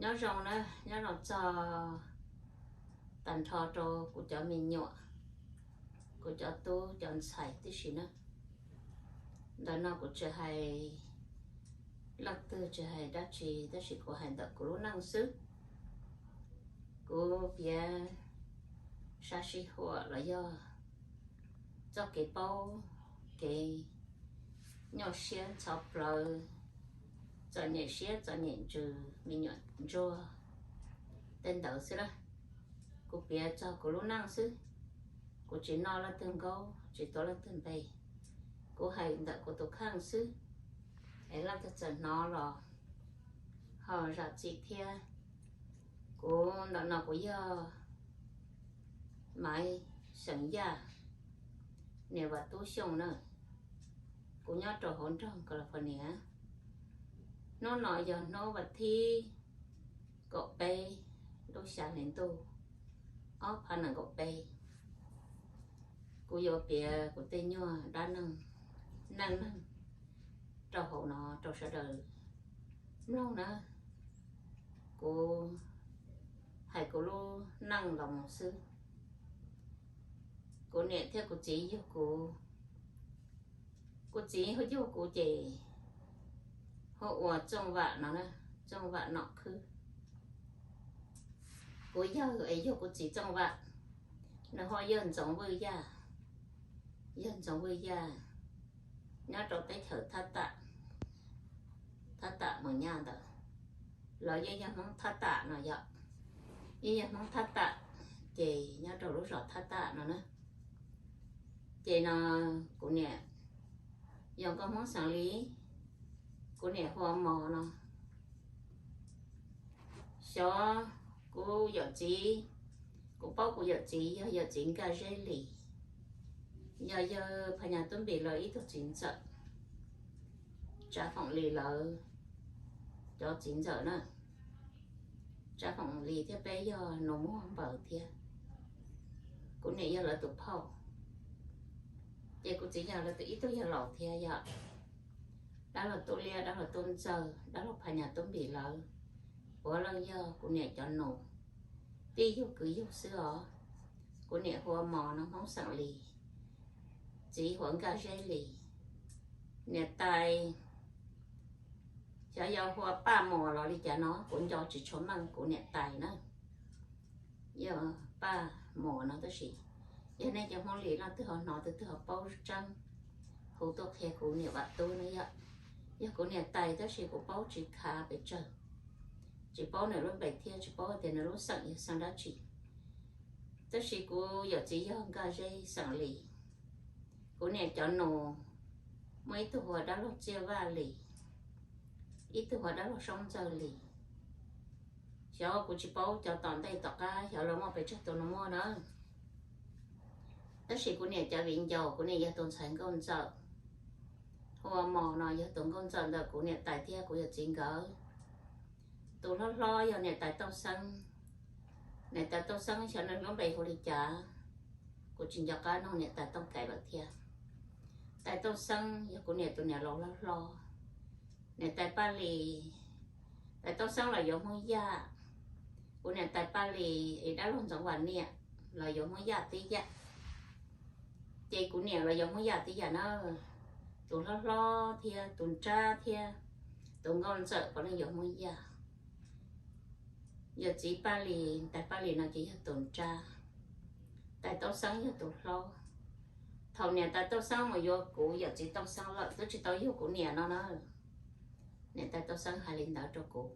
Nyob zoo na, nyob zoo txog tag nrho rau kuv cov me nyuam, kuv cov tub cov ntxhais tib si na. Ntawm no kuv tsis hais leej twg tsis hais dab tsi, tab sis kuv hais ntawm kuv lub neej xwb. Kuv piav sab sij huam los yog txoj kev paub, kev nyuaj siab ntxhov plawv, txom nyem siab txom nyem ntsws me nyuam ntsuag tej ntawd xwb na. Kuv piav txog kuv lub neej xwb. Kuv tsis noj leej twg nkaub, tsis tuav leej twg npe. Kuv hais ntawm kuv tus kheej xwb, es leej twg txawm hnov los ho zam txim thiab. Kuv ntawm no kuv yog Maiv xeem Yaj, niam Vam Tub Xyooj na. Kuv nyob rau hauv nroog California. Hnub no yog hnub vas thib kaum peb lub xya hli ntuj ob phav nees nkaum peb. Kuv yuav piav kuv tej nyuag dab neeg, neej neeg rau hauv no rau sawv daws mloog na. Kuv hais kuv lub neej los mus xwb. Kuv niam thiab kuv txiv yug kuv, kuv txiv yug kuv ces hu ua Txooj Vam no, Txooj Vam Nom Khwb. Kuv yawg es yog kuv txiv Txooj Vam, nws hu ua yawg Ntxoov Vwj Yaj, yawg Ntxoov Vwj Yaj nyob rau teb chaws Thab Tam, Thab Tam Moos Nyaj ntawd. Los yeej yog Hmoob Thab Tam no yom, yeej yog Hmoob Thab Tam, ces nyob rau lub zos Thab Tam no na. Ces no kuv niam yog nkauj Hmoob xeem Lis, kuv niam hu ua Mos no. Xyov kuv yawm txiv, kuv paub kuv yawm txiv yog yawm txiv Nkaj Zeb Lis, yog yawg Phas Nyas Tub Npis lawv ib tug txiv ntxawm, Tsav Foom Lis lawv cov txiv ntxawm na. Tsav Foom Lis thiab peb yog nus muag npaws thiab. Kuv niam yog lawv tus phauj, ces kuv txiv yog lawv tus ib tug yawg laus thiab yom. Dab laug Tub Liab, dab laug Tub Ntxawg, dab laug Phas Nyas Tub Npis lawv puav leej yog kuv niam cov nus, tij yug kwv yug xwb os. Kuv niam hu ua Mos no, Hmoob xeem Lis, txiv hu ua Nkaj Zeb Lis, niam tais xyov yog hu ua Paj Muas los li cas no, kuv nco tsis tshua meej kuv niam tais na. Yog Paj Muas no tab sis yog nej cov Hmoob Lis leej twg ho hnov, tus twg ho paub tseeb, hu tuaj qhia kuv niam Vam Tub na yom. Yog kuv niam tais tab sis kuv paub tsis khav pes tsawg, tsis paub nws lub npe thiab tsis paub tias nws lub xeem yog xeem dab tsi. Tab sis kuv yawm txiv yog Nkaj Zeb xeem Lis. Kuv niam cov nus muaj ib tug hu ua dab laug Txiaj Vaj Lis, ib tug hu ua dab laug Soob Ntxawg Lis. Xyov kuv tsis paub cov tom ntej tom qab xyov lawv muaj pes tsawg tus nus muag na. Tab sis kuv niam cov viv ncaus, kuv niam yog tus ntxhais nkauj ntxawm, hu ua Mos no, yog tus nkauj ntxawm ntawm kuv niam tais thiab kuv yawm txiv nkawd. Tus hlob hlob yog niam tais Tooj Xeeb. Niam tais Tooj Xeeb xyov nws lub npe hu li cas, kuv tsis nco qab nug niam tais Tooj Kais lawm thiab. Tais Tooj Xeeb yog kuv niam tus niam laus hlob hlob. Niam tais Paj Lis, tais Tooj Xeeb los yuav Hmoob Yaj. Kuv niam tais Paj Lis es dab laug Ntxoov Vam Niam los yuav Hmoob Yaj tib yam. Ces kuv niam los yuav Hmoob Yaj tib yam na. Tus hlob hlob thiab tus nrab thiab tus nkauj ntxawm puav leej yuav Hmoob Yaj. Yawm txiv Paj Lis, tais Paj Lis no ces yog tus nrab, tais Tooj Xeeb yog tus hlob. Thaum niam tais Tooj Xeeb mus yuav kuv yawm txiv Tooj Xeeb lawm, twb tsis tau yug kuv niam no na. Niam tais Tooj Xeeb hais li ntawd rau kuv.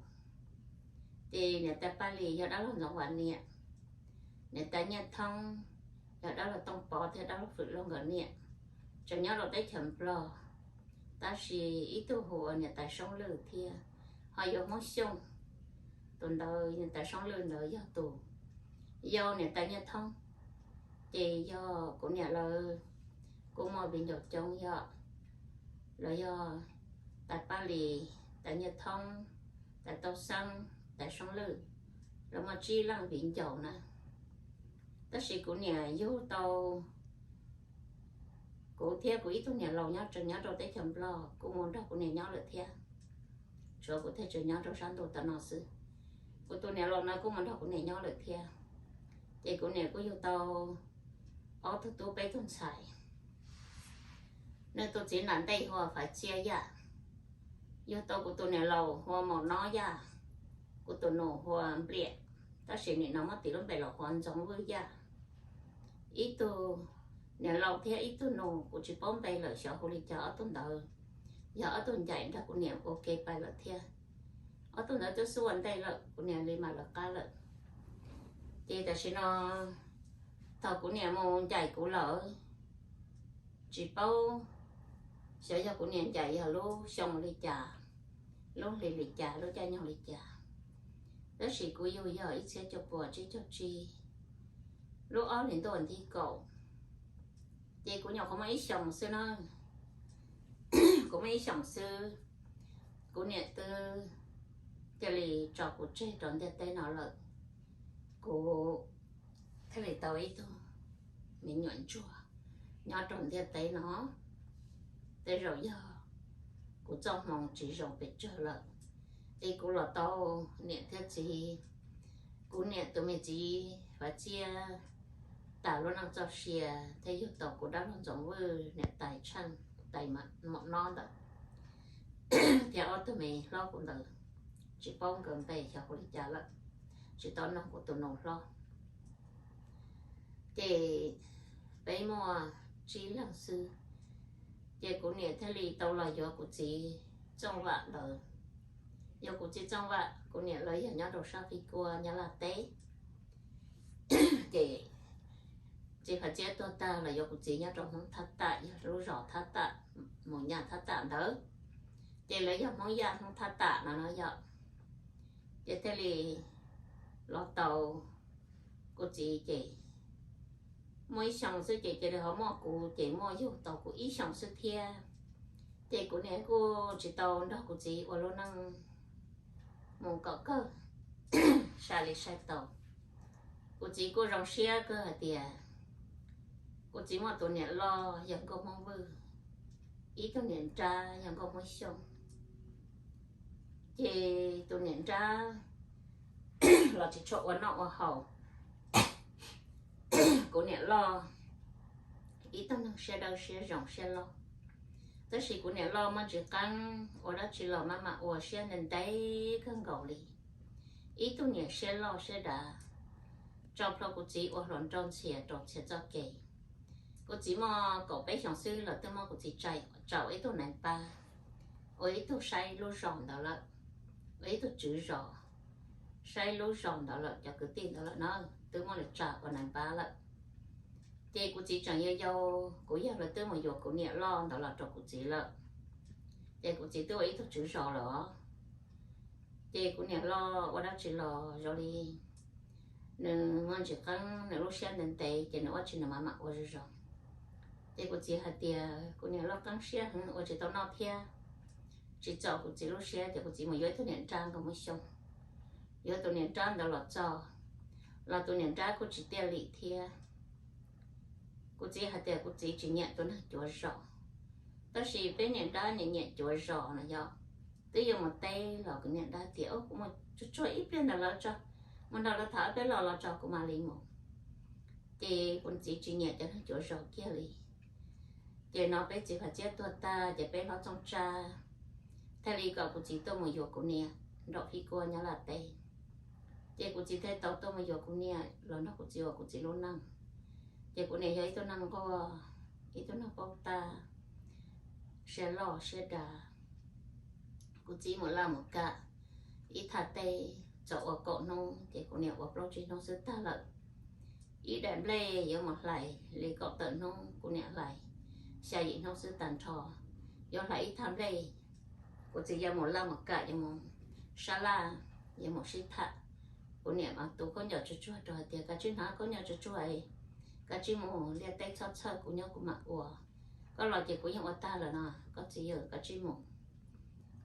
Ces niam tais Paj Lis yog dab laug Ntxoov Vam Niam, niam tais Nyiaj Thoob yog dab laug Tooj Pov thiab dab laug Fwm Lauj nkawd niam, tseem nyob rau teb chaws Nplog. Tab sis ib tug hu ua niam tais Soob Lwj thiab, ho yuav Hmoob Xyooj. Tus ntawd niam tais Soob Lwj ntawd yog tus yau niam tais Nyiaj Thoob. Ces yog kuv niam lawv kuj muaj viv ncaus coob yom, los yog tais Paj Lis, tais Nyiaj Thoob, tais Tooj Xeeb, tais Soob Lwj, lawv muaj tsib leej viv ncaus na. Tab sis kuv niam yug tau, kuv thiab kuv ib tug niam laus nyob tseem nyob rau teb chaws Nplog, kuj mus nrog kuv niam nyob lawm thiab. Tshuav kuv thiaj tseem nyob rau sab ntuj tom no xwb. Kuv tus niam laus no kuj mus nrog kuv niam nyob lawm thiab. Ces kuv niam kuj yug tau ob tug tub peb tug ntxhais. Nws tus txiv nram ntej hu ua Faiv Txiab Yaj, yug tau kuv tus niam laus hu ua Maum Nob Yaj, kuv tus nus hu ua Npliam, tab sis nim no muab tis lub npe los hu ua Ntxoov Vwj Yaj. Ib tug niam laus thiab ib tug nus kuv tsis paub npe lawm xyov hu li cas, ob tug ntawd yog ob tug ncaim nrog kuv niam ua ke pais lawm thiab. Ob tug ntawd twb xub ua ntej lawm, kuv niam li mam lawv qab lawm. Ces tam sim no thaum kuv niam mus ncaim kuv lawm, tsis paub xyov yog kuv niam ncaim yog lub xyoo li cas, lub hli li cas, lub caij nyoog li cas, tab sis kuv yug yog ib txhiab cuaj puas tsib caug tsib, lub ob hlis ntuj nthib kaum. Ces kuv nyuam qhuav muaj ib xyoos xwb na, kuv muaj ib xyoos xwb, kuv niam twb cia li tso kuv tseg rau ntiaj teb no lawm. Kuv thiaj li tau ib tug me nyuam ntsuag nyob rau ntiaj teb no. Tej zaum yog kuv txoj hmoo tsis zoo pes tsawg lawm, es kuv los tau niam thiab txiv, kuv niam tus me txiv Faiv Txiab tas lub neej txoj sia thiab yug tau kuv dab laug Ntxoov Vwj niam tais Tsheej, tais Maum Nob ntawd, thiab ob tug me hlob kuv ntawd, tsis paub nkawd npe xyov hu li cas lawm, tsis tau nug kuv tus nus hlob. Ces peb muaj tsib leeg xwb, ces kuv niam thiaj li tau los yuav kuv txiv Txooj Vam lawv. Yuav kuv txiv Txooj Vam, kuv niam lawv yog nyob rau sab Fij Kuab Nyab Laj teb. Ces txiv Faiv Txiab tuag tag los yuav kuv txiv nyob rau Hmoob Thab Tam, yog lub zos Thab Tam, Mus Nyaj Thab Tam ntawd. Ces lawv yog Hmoob Yaj Hmoob Thab Tam no no yog. Ces thiaj li los tau kuv txiv ces muaj ib xyoos xwb ces cia li ho muaj kuv ces muaj yug tau kuv ib xyoos xwb thiab. Ces kuv niam kuj tsis tau nrog kuv txiv ua lub neej mus kom kawg sai li sai tau. Kuv txiv kuj zoo siab kawg hais tias kuv txiv muaj tus niam loj yog Nkauj Hmoob Vwj, ib tug niam nrab yog Nkauj Hmoob Xyooj. Ces tus niam nrab los tsis tshua ua noj ua haus. Kuv niam loj ib tug neeg siab dawb siab zoo siab loj, tab sis kuv niam loj muaj ntsis qeeb, ua dab tsi los maj mam ua siab ntev ntev kawg nkaus li. Ib tug niam siab loj siab dav, tso plhuav kuv txiv ua hluas nraug ntxhias rau txhia txoj kev. Kuv txiv muaj kaum peb xyoos xwb los twb muab kuv txiv tsa ua ib tug nais npab, ua ib tug saib lub zos ntawd lawm, ua ib tug tswv zos saib lub zos ntawd lawm, cov kwv tij ntawd lawm na, twb muab lawv tsa ua nais npab lawm. Ces kuv txiv tseem yau yau, kuv yawg lawv twb mus yuav kuv niam loj ntawd los rau kuv txiv lawm. Ces kuv txiv twb ua ib tug tswv zos lawm os. Ces kuv niam loj ua dab tsi los zoo li nws muaj ntsis qeeb, nws lub siab ntev ntev ces nws ua tsi nws mam mam ua zoo zoo. Ces kuv txiv hais tias kuv niam loj qeeb siab heev ua tsis tau noj thiab, tsis txaus kuv txiv lub siab ces kuv txiv mus yuav ib tug niam nrab Nkauj Hmoob Xyooj. Yuav tus niam nrab ntawd los txog, los tus niam nrab kuj tsis tiaj lim thiab. Kuv txiv hais tias kuv txiv tsis nyiam tus neeg cuav zos, tab sis peb niam nrab nyiam nyiam cuav zos no yog. Twb yuav mus teb los kuv niam nrab tias, Ub, kuv mus tsuag tsuag ib pliag ntawd lawv tso, mus nrog lawv tham ob peb lo los tso kuv mam li mus. Ces kuv txiv tsis nyiam cov neeg cuav zos kiag li. Ces no peb txiv Faiv Txiab tuag tag ces peb hlob Txooj Tsab thiaj li kom kuv txiv tuaj mus yuav kuv niam nraum Fij Kuab Nyab Laj teb. Ces kuv txiv thiaj tau tuaj mus yuav kuv niam los nrog kuv txiv ua kuv txiv lub neej. Ces kuv niam yog ib tug neeg nquag, ib tug neeg paub tab, siab loj siab dav. Kuv txiv mus laj mus kam ib thaj teb txog ua kaum hnub ces kuv niam ua plaub tsib hnub xwb tag lawm. Ib daim nplej yuav mus hlais li kaum tawm hnub kuv niam hlais xya yim hnub xwb tag nrho. Yuav hlais ib thaj nplej, kuv txiv yuav mus laj mus kam, yuav mus sab laj, yuav mus sib tham. Kuv niam mas tu khaub ncaws tsuag tsuag rau hais tias, Kav tsij hnav khaub ncaws tsuag tsuag, kav tsij mus liaj teb txhob txhawj, kuv nyob kuv mam ua. Koj los ces kuv yeej ua tag lawm no, koj txiv yawm kav tsij mus.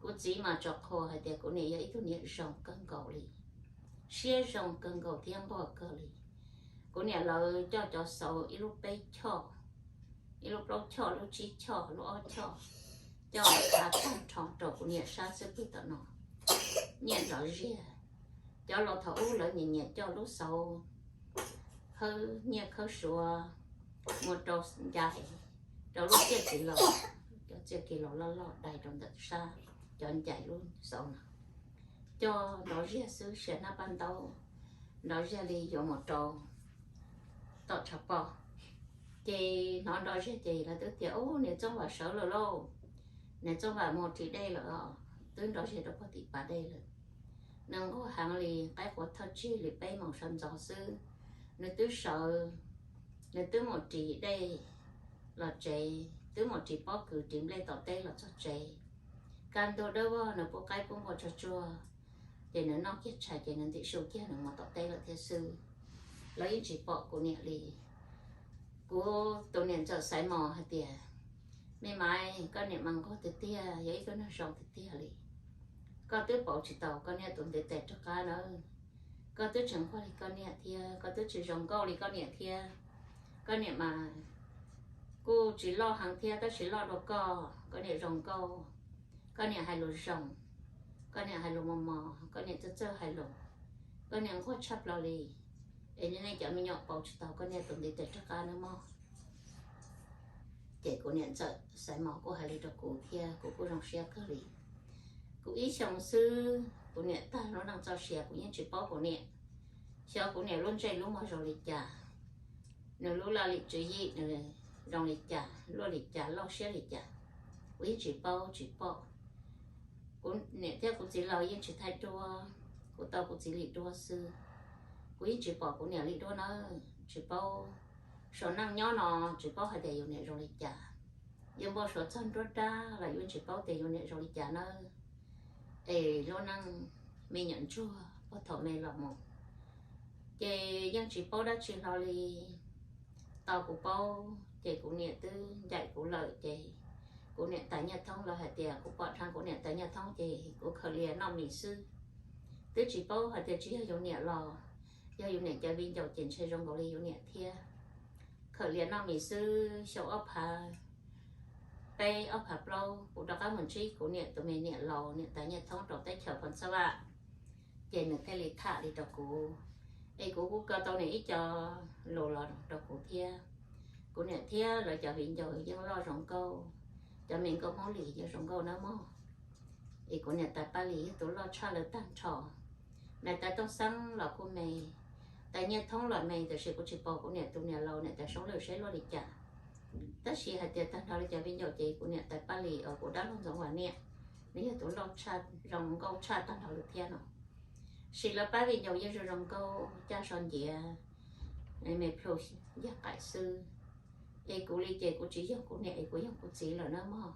Kuv txiv mas tso qhua hais tias kuv niam yog ib tug niam zoo kawg nkaus li, siab zoo kawg nkaus thiab nquag kawg li. Kuv niam lawv coj cov xauv ib lub peb choj, ib lub plaub choj, lub tsib choj, lub ob choj, coj tag nrho rau kuv niam sab xub pwg tom no, nyiaj nrov ziag. Cov laus thaum ub lawv nyiam nyiam coj lub xauv khawb nyiaj khawb suav mus rau ncais, rau lub txiaj kiv laus, cov txiaj kiv laus loj loj dai rau ntawm sab, cov ncais lub xauv no, coj nrov ziag xwb, sia hnab paj ntaub nrov ziag li yuav mus rau tom tshav poj. Ces hnov nrov ziag ces lawv twb tias, Ub, niam Txooj Vam sawv lawm lauj, niam Txooj Vam mus ris dej lawm os, twb nrov ziag rau pog tim pas dej lawm. Nws nquag heev li, qaib qua thawj tsig li peb moos sawv ntxov xwb, nws twb sawv, nws twb mus ris dej los tsev, twb mus ris pob kws ris nplej tom teb los txog tsev. Kaj ntug dawb vog nws pub qaib pub npua tsuag tsuag, ces nws noj kiag tshais ces nws ntim su kiag nws mus tom teb lawm thiab xwb. Lawv yeej tsis pom kuv niam li. Kuv tus niam ntxawm Xaiv Mos hais tias, Me Maiv, koj niam mas nquag tiag tiag, yog ib tug neeg zoo tiag tiag li. Koj twb pauv tsis tau koj niam tus ntiv tes rov qab nawb. Koj twb tsis nquag li koj niam thiab, koj twb tsis zoo nkauj li koj niam thiab. Koj niam mas kuj tsis loj heev thiab tab sis loj dua koj. Koj niam zoo nkauj, koj niam hais lus zoo, koj niam hais lus mos mos, koj niam txawj txawj hais lus, koj niam nquag tshaj plaws li. Es nej cov me nyuam pauv tsis tau koj niam tus ntiv tes rov qab nawb mog. Ces kuv niam ntxawm Xaiv Mos kuj hais li rau kuv thiab kuv kuj zoo siab kawg li. Kuv ib xyoos xwb kuv niam tag lub neej txoj sia kuv yeej tsis paub kuv niam. Xyov kuv niam lub ntsej lub muag zoo li cas, nws lub laj lim tswv yim nws zoo li cas, luaj li cas, loj siab li cas, kuv yeej tsis paub tsis pom. Kuv niam thiab kuv txiv laus yeej tsis thaij duab, kuv tau kuv txiv li duab xwb. Kuv yeej tsis pom kuv niam li duab nawb, tsis paub. Suav neej nyob no tsis paub hais tias yus niam zoo li cas. Yuav npau suav txog nruab nrab los yuav tsis paub tias yus niam zoo li cas nawb. Es lub neej me nyuam ntsuag puag thaum me los mus, ces yeej tsis paub dab tsi hlo li. Tau kuv paub ces kuv niam twb ncaim kuv lawm ces kuv niam tais Nyiaj Thoob los hais tias kuv pom dheev kuv niam tais Nyiaj Thoob ces kuv khaws lias noj mis xwb. Twb tsis paub hais tias tsis yog yus niam los yog yus niam cov viv ncaus ces ntshe zoo nkaus li yus niam thiab. Khaws lias noj mis xwb, xyoo ob phav peb ob phav plaub kuv rov qab mus ntsib kuv niam tus me niam laus niam tais Nyiaj Thoob rau teb chaws Phoos Xab Vaj, ces nws thiaj li tham li rau kuv. Es kuv kuj kho tau nws ib co lus los rau kuv thiab. Kuv niam thiab lawv cov viv ncaus yeej loj zoo nkauj, cov me nkauj Hmoob Lis yeej zoo nkauj nawb mog. Es kuv niam tais Paj Lis yog tus loj tshaj lawv tag nrho. Niam tais Tooj Xeeb los kuj me, tais Nyiaj Thoob los me, tiam sis kuv tsis pom kuv niam tus niam laus niam tais Soob Lwj seb luaj li cas. Tab sis hais tias tag nrho li cov viv ncaus ces kuv niam tais Paj Lis uas kuv dab laug Ntxoov Vam niam, nws yog tus loj tshaj zoo nkauj tshaj tag nrho lawm thiab no. Sis lawv pab viv ncaus yeej zoo zoo nkauj, caj so nciav, me plhu yog qaim xwb. Es kuv li ces kuv tsis yog kuv niam es kuv yog kuv txiv lawm nawb mog.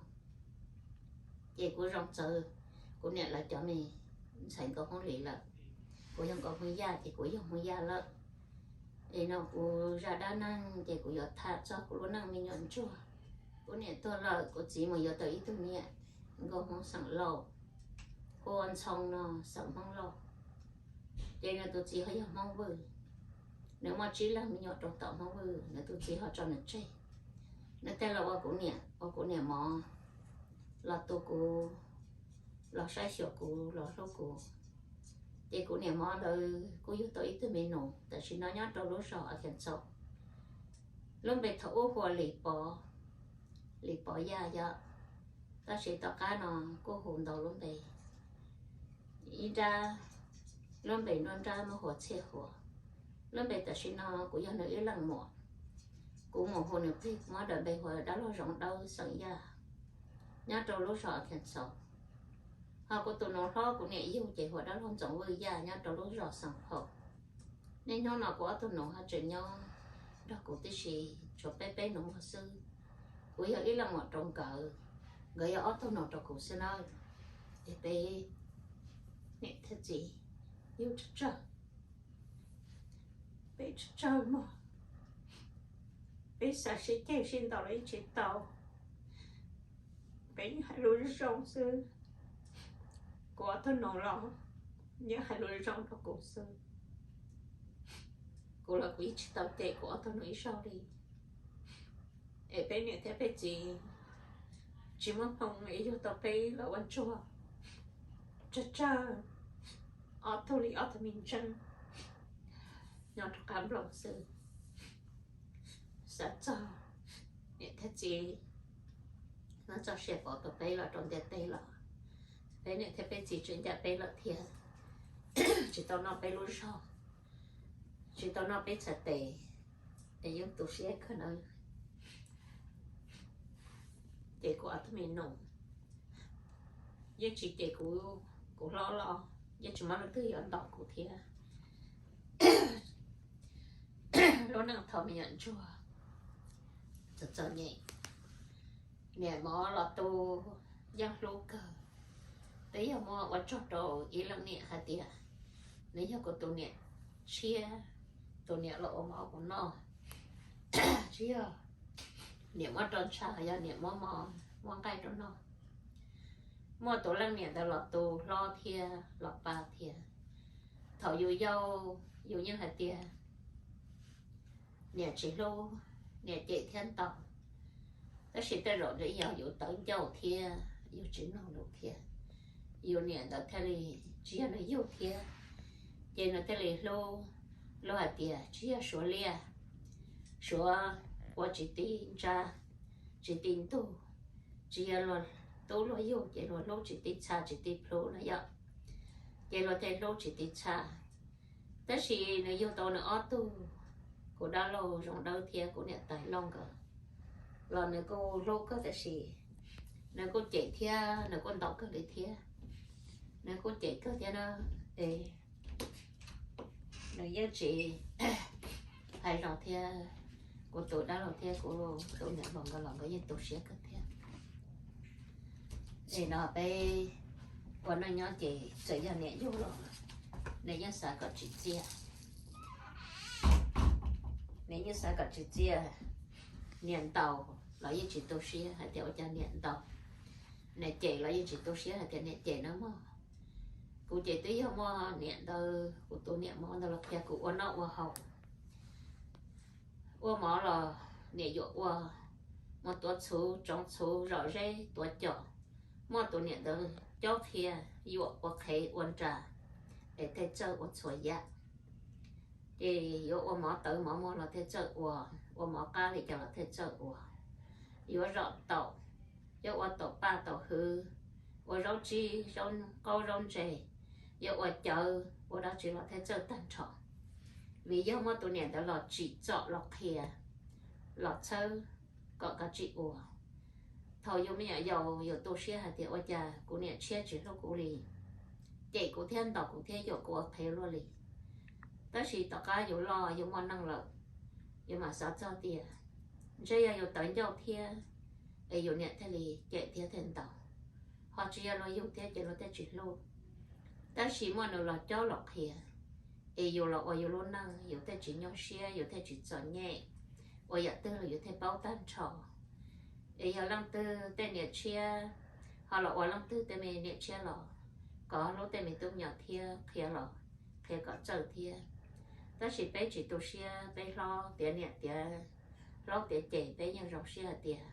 Ces kuv zoo txawv kuv niam lawv cov me ntxhais nkauj Hmoob Lis lawm. Kuv yog nkauj Hmoob Yaj ces kuv yog Hmoob Yaj lawm. Es no kuv zaj dab neeg ces kuv yuav tham txog kuv lub neej me nyuam ntsuag. Kuv niam tuag lawm kuv txiv mus yuav tau ib tug niam nkauj Hmoob xeem Lauj, hu ua Ntxhoo no, xeem Hmoob Lauj. Ces nws tus txiv ho yog Hmoob Vwj. Nws muaj tsib leeg me nyuam rau tom Hmoob Vwj, nws tus txiv ho tso nws tseg. Nws thiaj los ua kuv niam, ua kuv niam mov, los tu kuv, los saib xyuas kuv, los hlub kuv. Ces kuv niam mov ntawd kuj yug tau ib tug me nus, tam sim no nyob rau lub zos Arkansas. Lub npe thaum ub hu ua Lis Pov, Lis Pov Yaj yom, tab sis tom qab no kuj hu ntau lub npe. Ib nrab lub npe nruab nrab muab hu ua Txhiaj Huas. Lub npe tam sim no kuv yog nws ib leej muam. Kuv mus hu nws plig, kuv muab daim npe hu ua dab laug Zoov Dawb xeem Yaj, nyob rau lub zos Arkansas. Ho kuv tus nus hlob kuv niam yug ces hu ua dab laug Ntxoov Vwj Yaj, nyob rau lub zos Xeem Phaum. Niaj hnub no kuv ob tug nus ho tseem nyob nrog kuv tib si, tshuav peb peb nus muag xwb. Kuv yog ib leej muam rau nkawd, nkawd yog ob tug nus rau kuv xwb nawb. Es peb niam thiab txiv yug tsawg tsawg, peb tsawg tsawg mog. Peb xav sib ceg sib ntaus los yeej tsis tau. Peb yeej hais lus zoo xwb. Kuv ob tug nus los yeej hais lus zoo rau kuv xwb. Kuv los kuv yeej tsis tau cem kuv ob tug nus ib zaug li. Es peb niam thiab peb txiv tsis muaj hmoo es yug tau peb los ua ntsuag tsawg tsawg ob tug li ob tug me ntseeg nyob rov qab nplooj xwb. Xav txog niam thiab txiv no txoj sia pov tau peb los rau ntiaj teb los, peb niam thiab peb txiv tseem ncaim peb lawm thiab, tsis tau noj peb lub zog, tsis tau noj peb txhais tes, es yeej tu siab kawg na. Ces kuv ob tug me nus yeej tsis cem kuv, kuv hlob los yeej tsis muaj leej twg yuav ntaus kuv thiab. Lub neej thaum me nyuam ntsuag txom txom nyem, niam mov los tu yeej hlub kawg. Twb yog muab ua tsaug rau ib leej niam hais tias nws yog kuv tus niam tshiab, tus niam los ua mov kuv noj, tsis yog niam muab rau ntsha, yog niam muab mov muab nqaij rau noj. Muaj tus leej niam ntawd los tu hlob thiab los pab thiab. Thaum yus yau, yus yeej hais tias niam tsis hlub, niam cem thiab ntaus. Tab sis tej zaum yog yus tawv ncauj thiab yus tsis mloog lus thiab, yus niam ntawd thiaj li tsis yog nws yug thiab, ces nws thiaj li hlub. Luag hais tias tsis yog suav liaj, suav ua tsis ti ntsa, tsis ti ntug, tsis yog luag tub luag yug ces luag hlub tsis ti txha tsis ti plhu no yom, ces luag thiaj hlub tsis ti txha. Tab sis nws yug tau nws ob tug, kuv dab laug Zoo Dawb thiab kuv niam tais Lauj nkawd los nws kuj hlub kawg tab sis nws kuj cem thiab nws kuj ntaus kawg li thiab. Nws kuj cem kawg thiab na, es nws yeej tsis hais zoo thiab. Kuv tus dab laug thiab kuv tus niam hluas nkawd los nkawd yeej tu siab kawg thiab. Es no peb ua neej nyob ces txawm yog niam yug los nws yeej xav kom tsim txiaj, nws yeej xav kom tsim txiaj. Niam ntaus los yeej tsis tu siab hais tias ua cas niam ntaus, niam cem los yeej tsis tu siab hais tias niam cem na mog. Kuv ces twb yog muaj niam ntawd, kuv tus niam mov ntawd los qhia kuv ua noj ua haus. Ua mov los niam yuam ua, mus tuav txhuv, tsoov txhuv, zom zeb, tuav cos. Muaj tus niam ntawd cob qhia, yuam ua qhev ua nra, es thiaj txawj ua txhua yam. Ces yuav ua mov tawv mov muag los thiaj txawj ua, ua mov qab li cas los thiaj txawj ua. Yuav zom taum, yuav ua taum paj taum hwv, ua zaub tsib, zaub qaub, zaub ntse, yuav ua cawv, ua dab tsi los thiaj txawj tag nrho. Vim yog muaj tus niam ntawd los tsim txom los qhia, los txhawb kom kav tsij ua. Thaum yus me nyuam yaus yus tu siab hais tias ua cas kuv niam tshiab tsis hlub kuv li, cem kuv thiab ntaus kuv thiab yuam kuv ua qhev luaj li. Tab sis tom qab yus loj yus muaj neej lawm, yus mam xav txog tias ntshe yog yus tawv ncauj thiab es yus niam thiaj li cem thiab thiaj ntaus, ho tsis yog luag yug thiab ces luag thiaj tsis hlub. Tab sis muaj nws los cob los qhia, es yus los ua yus lub neej yus thiaj tsis nyuaj siab, yus thiaj tsis txom nyem, ua yam twg los yus thiaj paub tag nrho. Es yog leej twg tej niam tshiab ho los ua leej twg tej me niam tshiab los, kom hlub tej me tub me nyuam thiab qhia los qhia kom txawj thiab. Tab sis peb tsis tu siab, peb hlob tiav niam tiav hlob tiav ces peb yeej zoo siab hais tias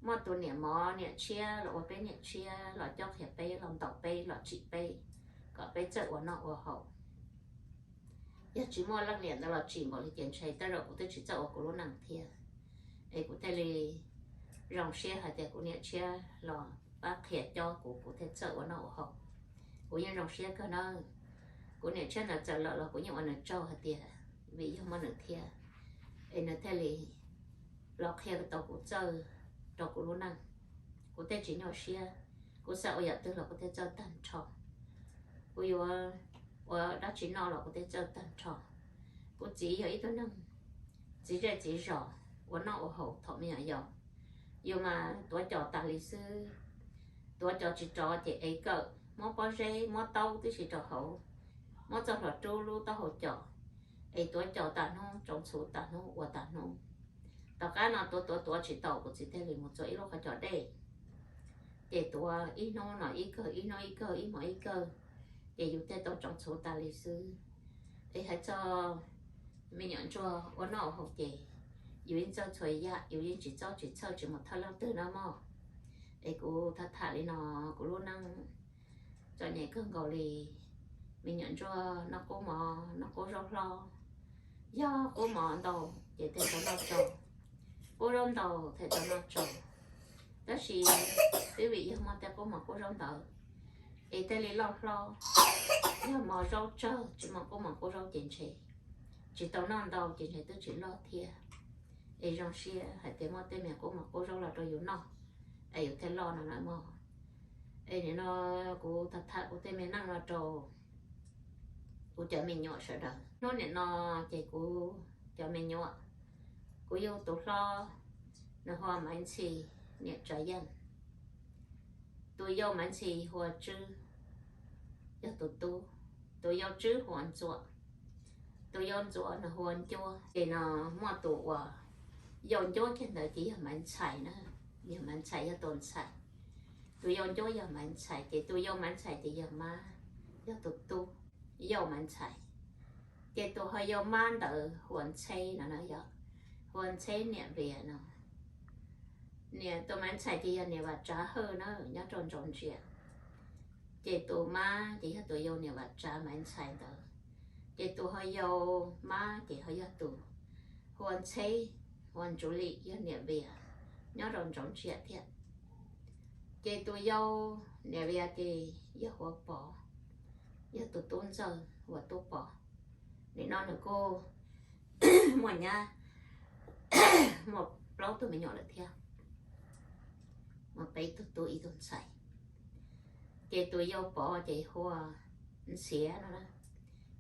muaj tus niam mov niam tshiab los ua peb niam tshiab los cob qhia peb, los ntaus peb, los tsim peb, kom peb txawj ua noj ua haus. Yog tsis muaj leej niam ntawd los tsim npaum li ces ntshe tej zaum kuv twb tsis txawj ua kuv lub neej thiab. Es kuv thiaj li zoo siab hais tias kuv niam tshiab los pab qhia cob kuv, kuv thiaj txawj ua noj ua haus. Kuv yeej zoo siab kawg na. Kuv niam tshiab ntawd txawm lawm los kuv yeej ua nws tsaug hais tias vim yog muaj nws thiab, es nws thiaj li los qhia tau kuv txawj rau kuv lub neej. Kuv thiaj tsis nyuaj siab, kuv xav ua yam twg los kuv thiaj txawj tag nrho. Kuv yuav ua dab tsi noj los kuv thiaj txawj tag nrho. Kuv txiv yog ib tug neeg txiv zej txiv zos, ua noj ua haus thaum me nyuam yaus, yus mas tuav cos tas li xwb. Tuav cos tsis rov ces ev kawm, muab pob zeb muab taub tib si rau hauv, muab txoj hlua rub lub taub hau cos, es tuav cos tas hnub, tsoov txhuv tas hnub, ua tas hnub. Tom qab no tuav tuav tuav tsis tau, kuv txiv thiaj li mus txua ib lub qhov cos dej, ces tuav ib hnub no ib kawg, ib hnub ib kawg, ib hmos ib kawg, ces yus thiaj tau tsoov txhuv tas li xwb. Es hais txog me nyuam ntsuag ua noj ua haus ces yus yeej txawj txhua yam, yus yeej tsis txob tsis txhawj tsis mus thawj leej twg na mog. Es kuv tham tham li no, kuv lub neej txom nyem kawg nkaus li. Me nyuam ntsuag noj qub mov, noj qub zaub hlob. Yog qub mov ntau ces thiaj tau noj tsau, qub zaub ntau thiaj tau noj tsau. Tab sis twb vim yog muaj tej qub mov qub zaub ntawd es thiaj li loj hlob. Yog mov zaub tsawg tsis muaj qub mov qub zaub ces ntshe tsis tau noj ntau ces ntshe twb tsis loj thiab. Es zoo siab hais tias muaj tej me qub mov qub zaub los rau yus noj es yus thiaj loj no na mog. Es nim no kuv tham tham kuv tej me neej no rau kuv cov me nyuam sawv daws. Hnub nim no ces kuv cov me nyuam, kuv yug tus hlob, nws hu ua Maiv Ntxhi, niam Tsav Yeej. Tus yau Maiv Ntxhi hu ua Tswb, yog tus tub. Tus yau Tswb hu ua Ntxuam. Tus yau Ntxuam nws hu ua Ncuab. Ces no muaj tus uas yau Ncuab kiag ntawd ces yog Maiv Ntxhais na, yog Maiv Ntxhais yog tus ntxhais. Tus yau Ncuab yog Maiv Ntxhais, ces tus yau Maiv Ntxhais ces yog Mab, yog tus tub, yau Maiv Ntxhais. Ces tus ho yau Mab ntawd hu ua Ntxheb no na, yog hu ua Ntxheb niam Vias no. Niam tus Maiv Ntxhais ces yog niam Vam Tsav Hawj na, nyob rau Ntsaum Ntsia. Ces tus Mab ces yog tus yau niam Vam Tsav Maiv Ntxhais ntawd. Ces tus ho yau Mab ces ho yog tus hu ua Ntxheb, hu ua Ntsuv Lis, yog niam Vias, nyob rau Ntsaum Ntsia thiab. Ces tus yau niam Vias ces yog hu ua Pov, yog tus tub ntxawg hu ua Tub Pov. Nim no nws kuj muaj nyab, muaj plaub tug me nyuam lawm thiab, muaj peb tug tub ib tug ntxhais. Ces tus yau Pov ces hu ua Ntxhiav no,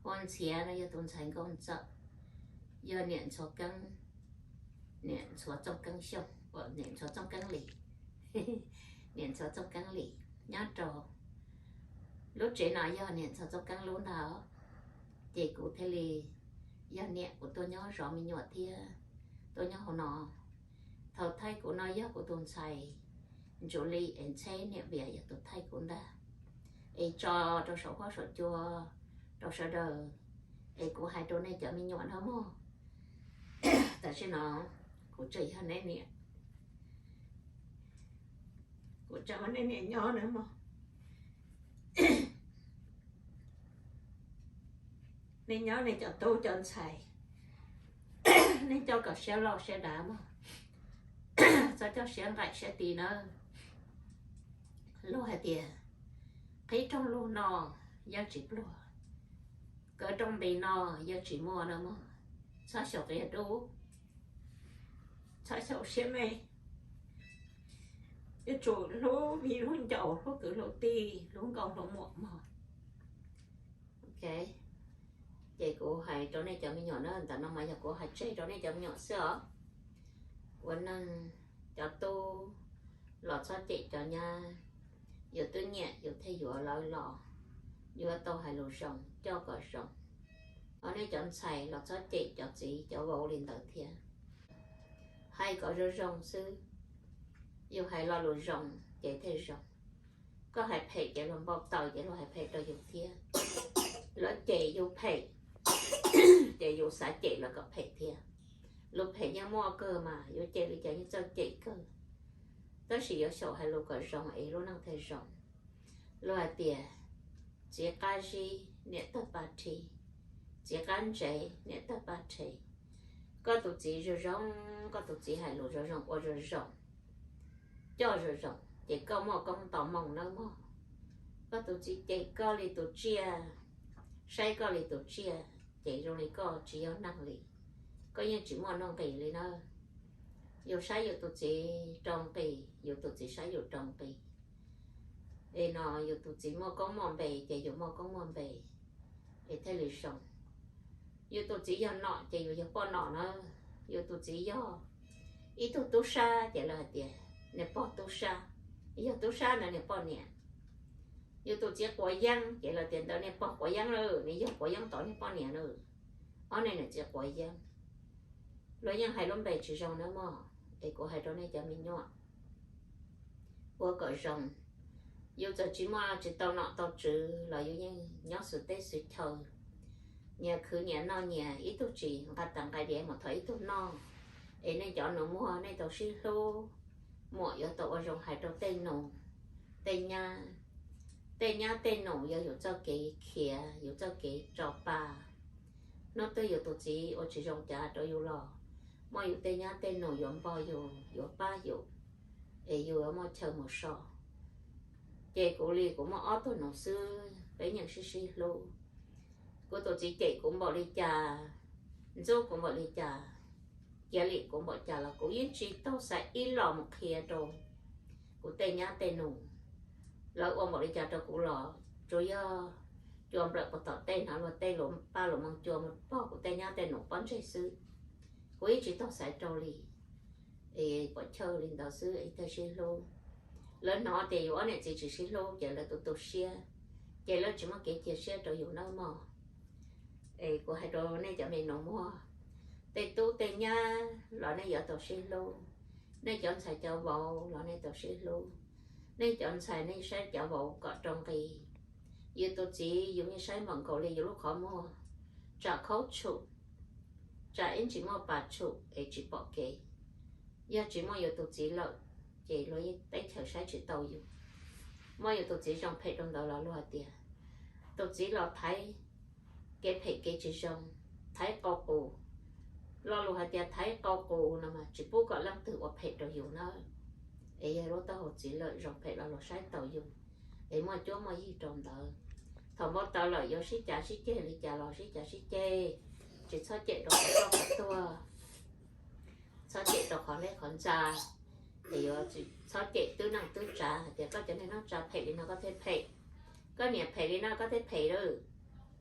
hu ua Ntxhiav no yog tus ntxhais nkauj ntxawm, yog niam Ntxhuav Keeb, niam Ntxhuav Txooj Keeb Xyooj, niam Ntxhuav Txooj Keeb Lis, niam Ntxhuav Txooj Keeb Lis. Nyob rau lub tsev no yog niam Ntxhuav Txooj Keeb lub ntag. Ces kuv thiaj li yog niam kuv tuaj nyob zov me nyuam thiab tuaj nyob hauv no. Thaum thaij kuv no yog kuv tus ntxhais Ntsuv Lis, es Ntxheb niam Vias yog tus thaij kuv ntag. Es tso rau saum huab saum cua rau sawv daws, es kuv hais rau nej cov me nyuam no mog. Tam sim no kuv tseem yog nej niam, kuv tseem ua nej niam nyob na mog. Nej nyob nej cov tub cov ntxhais, nej coj kom siab loj siab dav mog, txhob coj siab nqaim siab tis nawb. Luag hais tias qhib rooj lug no yeej tsis pluag, kaw rooj nqis no yeej tsis muaj no mog. Txhob xyaum qias dub, txhob xyaum siab me, yuav tsum hlub viv hlub ncaus, hlub kwv hlub tij, hlub nkauj hlub muam mog. Ok, ces kuv hais rau nej cov me nyuam na, ntawm no mas yog kuv hais tseg rau nej cov me nyuam xwb os. Ua neej cov tub los txhob cem cov nyab, yus twb nyiam yus thiaj yuav lawv los, yuav tau hais lus zoo coj kom zoo. Ho nej cov ntxhais los txhob cem cov txiv cov vauv li ntawd thiab. Hais kom zoo zoo xwb, yus hais lo lus zoo ces thiaj zoo. Koj hais phem ces luag npau taws ces luag hais phem rau yus thiab. Lawv cem yus phem ces yus xav cem lawv kom phem thiab. Lus phem yeej muaj kawg mas, yuav cem li cas yeej txawj cem kawg. Tab sis yuav xyaum hais lus kom zoo es lub neej thiaj zoo. Luag hais tias txiv qab zib niam tawg paj rhi, txiv qab ntsev niam tawg paj rhe. Koj tus txiv zoo zoo, koj tus txiv hais lus zoo zoo, ua zoo zoo, coj zoo zoo ces koj muaj koob nto moo nawb mog. Koj tus txiv cem koj li tus tsiaj, saib koj li tus tsiaj, ces zoo li koj tsis yog neeg li, koj yeej tsis muaj nuj nqis li na. Yus saib yus tus txiv rau nqi, yus tus txiv saib yus rau nqi. Es no yus tus txiv muaj koob muaj npe ces yus muaj koob muaj npe, es thiaj li zoo. Yus tus txiv yog nom ces yus yog poj nom na. Yus tus txiv yog ib tug tub sab ces lawv hais tias niag pog tub sab, yog tub sab ntawd niag poj niam. Yus tus txiv quav yeeb ces lawv tias ntawd niag pog quav yeeb lawm, nws yog quav yeeb tod niag poj niam lawm. Ob niag niam txiv quav yeeb. Luag yeej hais lub npe tsis zoo nawb mog, es kuv hais rau nej cov me nyuam, ua kom zoo. Yus txawm tsis muaj tsis tau nom tau tswv los yus yeej nyob xwm teb xwm chaw, nyias khwv nyias noj nyias, ib tug tsis nqa tas nqa diav mus thov ib tug noj. Es nej cov nus muag nej tau sib hlub, muam yuav tau ua zoo hais rau tej nus tej nyab, Tej nyab tej nus yog yus txoj kev khiav, yus txoj kev tso pa. Hnub twg yus tus txiv ua tsis zoo cav rau yus los, muaj yus tej nyab tej nus yuav npog yus, yuav pab yus, es yus yuav muaj chaw mus so. Ces kuv li kuv muaj ob tug nus xwb, peb nyeem sib sib hlub. Kuv tus txiv cem kuv npaum li cas, ntxub kuv npaum li cas, cia li kuv npaum cas los kuv yeej tsis tau xav ib los mus qhia rau kuv tej nyab tej nus lawv ua npaum li cas rau kuv los, tsuas yog cua nplawm puag tom tej, hnov luag tej lus paj lus moo cua mus pog kuv tej nyab tej nus pob ntseg xwb. Kuv yeej tsis tau xaiv rau li, es pom chaw li ntawd xwb es thiaj sib hlub. Lawv hnov tias yus ob niam txiv tsis sib hlub ces lawv tu tu siab, ces lawv tsis muaj kev cia siab rau yus nawb mog. Es kuv hais rau nej cov me nus muag, tej tub tej nyab los nej yuav tau sib hlub, nej cov ntxhais cov vauv los nej tau sib hlub. Nej cov ntxhais nej saib cov vauv kom rau nqi. Yus tus txiv yus yeej saib npaum nkaus li yus lub qhov muag, tsam khaub tshum, tsam ib ntsis muaj pas tshum es tsis pom kev. Yog tsis muaj yus tus txiv lawm, ces luag teb chaws saib tsis tau yus. Muaj yus tus txiv zoo phem rau ntawd los luag hais tias tus txiv los thaiv kev phem kev tsis zoo, thaiv qau qus. Lo lus hais tias thaiv qau qus no mas tsis pub kom leej twg ua phem rau yus nawb. Es yog lub taub hau txiv lawm zoo phem los luag saib taus yus, es muaj cuab muaj yig rau ntawd. Thaum npau taws lawm yuav sib cav sib ceg li cas los sib cav sib ceg, tsis txhob cem rau qhov tuag, txhob cem rau qhov neb qhov ntxa. Es yuav txhob cem twb neej twb tsav hais tias koj cov neej tsa phem li no koj thiaj phem, koj niam phem li no koj thiaj phem lawm.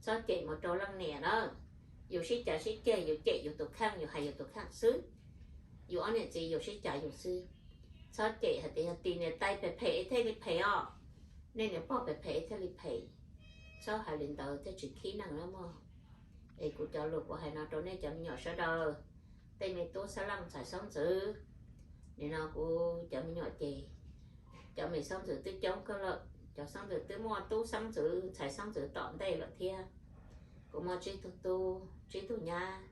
Txhob cem mus rau leej niam na. Yus sib cav sib ceg yus cem yus tus kheej, yus hais yus tus kheej xwb. Yus ob niam txiv yus sib cav yus xwb. Txhob cem hais tias yog tis niam tais phem phem es thiaj li phem os, nej niam pog phem phem es thiaj li phem. Txhob hais li ntawd thiaj tsis khib neeg na mog. Es kuv cov lus kuv hais no rau nej cov me nyuam sawv daws, tej me tub xab leej ntxhais xeeb ntxwv, nim no kuv cov me nyuam ces cov me xeeb ntxwv twb coob kawg lawm, cov xeeb ntxwv twb muaj tub xeeb ntxwv ntxhais xeeb ntxwv tom ntej lawm thiab. Kuv muaj tsib tug tub, tsib tug nyab,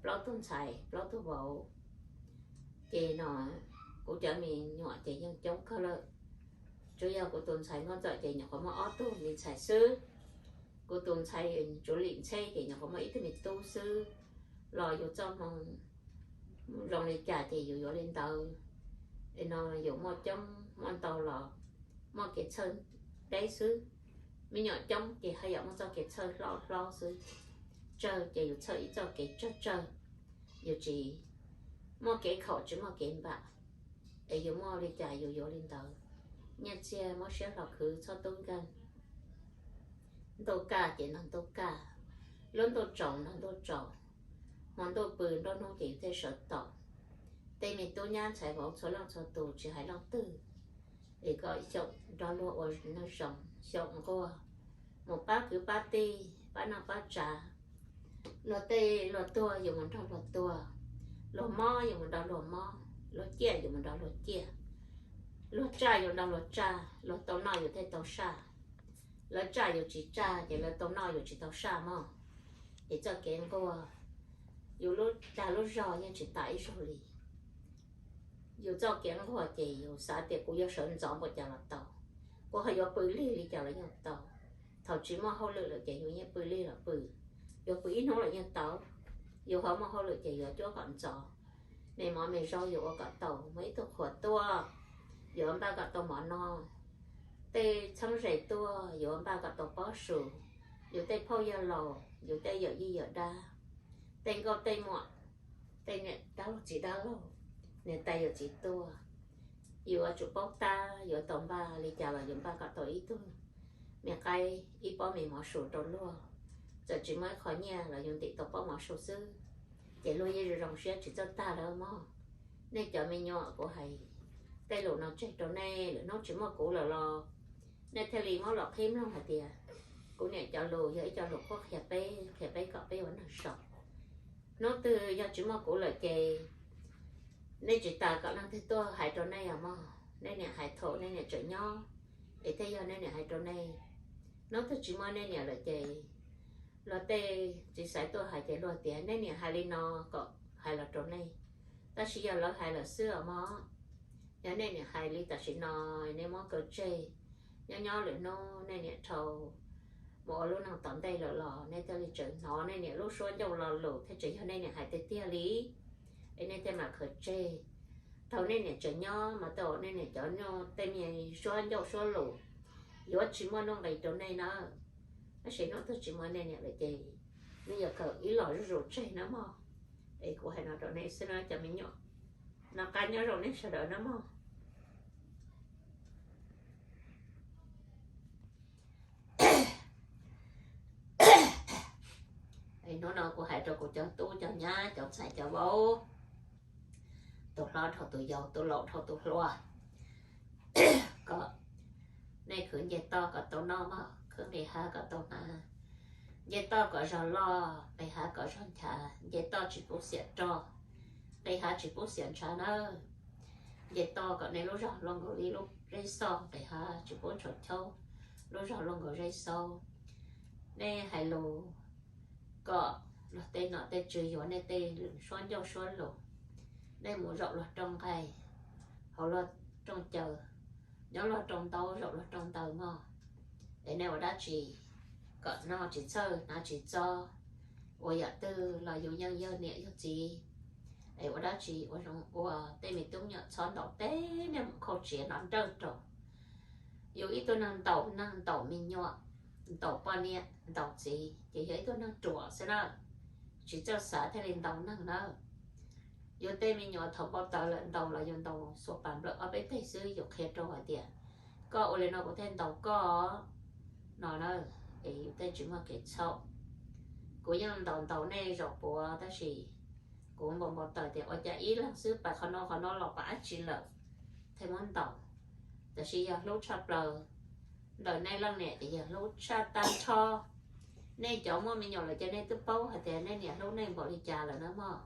plaub tug ntxhais, plaub tug vauv. Ces no kuv cov me nyuam ces yeej coob kawg lawm. Tsuas yog kuv tus ntxhais Nkauj Ntxawm ces nyuam qhuav muaj ob tug me ntxhais xwb. Kuv tus ntxhais Tsuv Lim Ntxheb ces nyuam qhuav muaj ib tug me tub xwb. Los yus txoj hmoo zoo li cas ces yus yuav li ntawd. Es no yus muaj coob muaj ntau los muaj kev txhawj deb xwb. Me nyuam coob ces haj yam muaj txoj kev txhawj hlob hlob xwb. Tsawg ces yus txhawj ib txoj kev tsawg tsawg, yus tsis muaj kev khaum tsis muaj kev npam. Es yus muaj li cas yus yuav li ntawd. Nyiaj txiag muab siab hlo khwv txhob tub nkeeg. Ntuj kaj ces nrog ntuj kaj, lub ntuj tsaus nrog ntuj tsaus, hmo ntuj pw nruab hnub ces yus thiaj sawv tau. Tej me tub nyab ntxhais vauv txhua leej txhua tus tsis hais leej twg, es kom xyaum nrog luag ua neej zoo, xyaum nquag, mus pab kwv pab tij, pab noj pab tsav. Luag tej luag tuag yus mus nrog luag tuag, luag mob yus mus nrog luag mob, luag ciaj yus mus nrog luag ciaj, luag tsaj yus nrog luag tsaj, luag tau noj yus thiaj tau saj, lawv tsaj yus tsis tsaj ces lawv tau noj yus tsis tau saj mog. Es txoj kev nquag, yus lub dag lub zog yeej tsis tas ib zaug li. Yus txoj kev nquag ces yus xav tias kuv yuav sawv ntxov npaum cas los tau, kuv ho yuav pw lig li cas los yeej tau. Thaum tsis muaj hauj lwm lawm ces yus yeej pw lig los pw, yuav pw ib hnub los yeej tau. Yus ho muaj hauj lwm ces yuav cuab kom ntxov. Me mov me zaub yus ua kom tau, muaj ib tug qhuas tuaj, yuav npaj kom tau mov noj. Tej txheeb ze tuaj yuav npaj kom tau pob su. Yus tej phauj yawg laus, yus tej yawm yij yawm dab, tej nkauj tej muam, tej niam dab laug txiv dab laug, niam tais yawm txiv tuaj, yus yuav tsum paub tab, yuav tau npaj li cas los yus npaj kom tau ib tug me qaib, ib pob me mov su rau luag. Txawm tsis muaj ib qho nyiaj los yus ntim tau pob mov su xwb, ces luag yeej zoo zoo siab tsis txawj tag lawm mog. Nej cov me nyuam, kuv hais tej lus no tseg rau nej, lwm hnub tsis muaj kuv lawm los nej thiaj li muab los qhib mloog hais tias kuv niam cov lus yog ib co lus qhuab qhia peb, qhia peb kom peb ua neeg zoo. Hnub twg yog tsis muaj kuv lawm ces nej tsis tas kom leej twg tuaj hais rau nej os mog. Nej niam hais thaum nej niam tseem nyob, es thiaj yog nej niam hais rau nej. Hnub twg tsis muaj nej niam lawm ces luag tej txiv xaiv tuaj hais ces luag tias nej niam hais li no kom hais los rau nej. Tab sis yog lawv hais lawm xwb os mog. Yog nej niam hais li tam sim no, nej muab kaw tseg, Nyob nyob lwm hnub nej niam dhau mus ua lub neej tom ntej lawm los nej thiaj li tseem hnov nej niam lub suab ncauj lo lus thiab tseem yog nej niam hais tiag tiag li. Es nej thiaj mam khaws tseg. Thaum nej niam tseem nyob mas tej zaum nej niam cov nyuj tej me suab ncauj suab lus yuav tsis muaj nuj nqis rau nej na. Tab sis hnub twg tsis muaj nej niam lawm ces nej yuav khaws ib los zuj zus tseg na mog. Es kuv hais no rau nej xwb na cov me nyuam. Noj qab nyob zoo nej sawv daws na mog. Es hnub no kuv hais rau kuv cov tub cov nyab cov ntxhais cov vauv, tus hlob dhau tus yau, tus laus dhau tus hluas, kom nej khwv nce toj kom tau noj mog, khwv nqis hav kom tau hnav. Nce toj kom zog loj, nqis hav kom zog nchav. Nce toj tsis pub xiam rog, nqis hav tsis pub xiam ntshav nawb. Nce toj kom nej lub zog luaj nkaus li lub zeb xauj, nqis hav tsis pub tshauv chaub, lub zog luaj nkaus zeb xauj. Nej hais lus kom luag tej nom tej tswv yuav nej tej suab ncauj suab lus. Nej mus zaum luag rooj nqaij, haus luag rooj caw, nyob luag rooj ntaub zaum luag rooj ntawd mog. Es nej ua dab tsi kom noj tsis txhawj hnav tsis txob, ua yam twg los yus yeej yog niam yog txiv. Es ua dab tsi ua zoo ua tej me tub me nyuam txhob ntaus teb niaj mus khauj tsiav no nrawj rau. Yus ib tug neeg ntaus neeg ntaus me nyuam, ntaus poj niam ntaus txiv ces yog ib tug neeg ruam xwb na. Tsis txawj xav thiaj li ntaus neeg na. Yus tej me nyuam thaum npau taws lawm ntaus los yus ntaus xuas pas nplawm ob peb teg xwb, yus qhia rau hais tias koj ua li no kuv thiaj ntaus koj no na. Es yus tej tsis muaj kev txhaum. Kuv yeej ntaus ntaus nej zaum puav tab sis kuv npau npau taws tias ua cas ib leeg xwb pas qhov no qhov no los pas dab tsi lawm thiaj muab ntaus. Tab sis yog hlub tshaj plaws ntawm nej leej niam ces yog hlub tshaj tag nrho. Nej cov muaj me nyuam lawm ces nej twb paub hais tias nej niam hlub nej npaum li cas lawm na mog.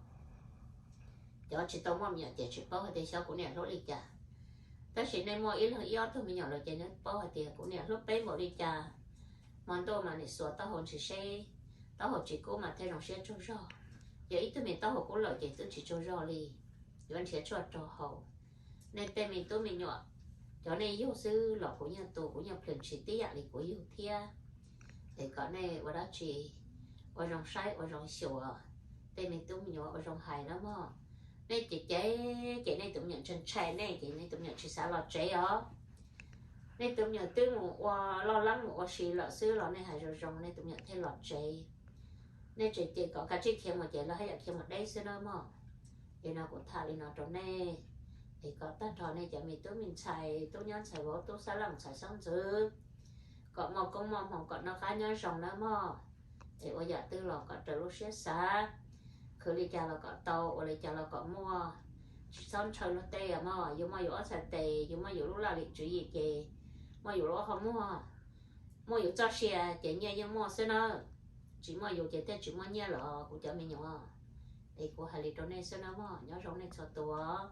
Cov tsis tau muaj me nyuam ces tsis paub hais tias xyov kuv niam hlub li cas. Tab sis nej muaj ib leeg ib ob tug me nyuam lawm ces nej paub hais tias kuv niam hlub peb npaum li cas. Hmo ntuj mas nim xuas taub hau ntsis seb, taub hau tsis kub mas thiaj zoo siab tsaug zog. Yog ib tug me taub hau kub lawm ces twb tsis tsaug zog li, yuav nrhiav tshuaj rau haus. Nej tej me tub me nyuam, cov nej yug xwb los kuv yeej tu, kuv yeej plhws ntshis tib yam li kuv yug thiab. Es kom nej ua dab tsi ua zoo saib ua zoo xyuas, tej me tub me nyuam ua zoo hais na mog. Nej ces ces ces nej tus me nyuam ntshai ntshai nej ces nej tus me nyuam tsis xav los tsev os. Nej tus me nyuam twb mus ua loj leeb mus ua si lawm xwb los nej hais zoo zoo nej tus me nyuam thiaj los tsev. Nej tseem ces kom kav tsij khiav mus ces lawv haj yam khiav mus deb xwb na mog. Es no kuv tham li no rau nej, es kom tag nrho nej cov me tub me ntxhais, tub nyab ntxhais vauv, tub xab leej ntxhais xeeb ntxwv, kom muaj koob muaj hmoov, kom noj qab nyob zoo nawb mog. Es ua yam twg los kom raws lub siab xav, khwv li cas los kom tau, ua li cas los kom muaj, tsis txhob ntshaw luag tej mog. Yus muaj yus ob txhais tes, yus muaj yus lub laj lim tswv yim ces muaj yus lub qhov muag, muaj yus txoj sia ces nyiaj yeej muaj xwb nawb. Tsis muaj yus ces thiaj tsis muaj nyiaj los kuv cov me nyuam. Es kuv hais li rau nej xwb nawb mog, nyob zoo nej txhua tus.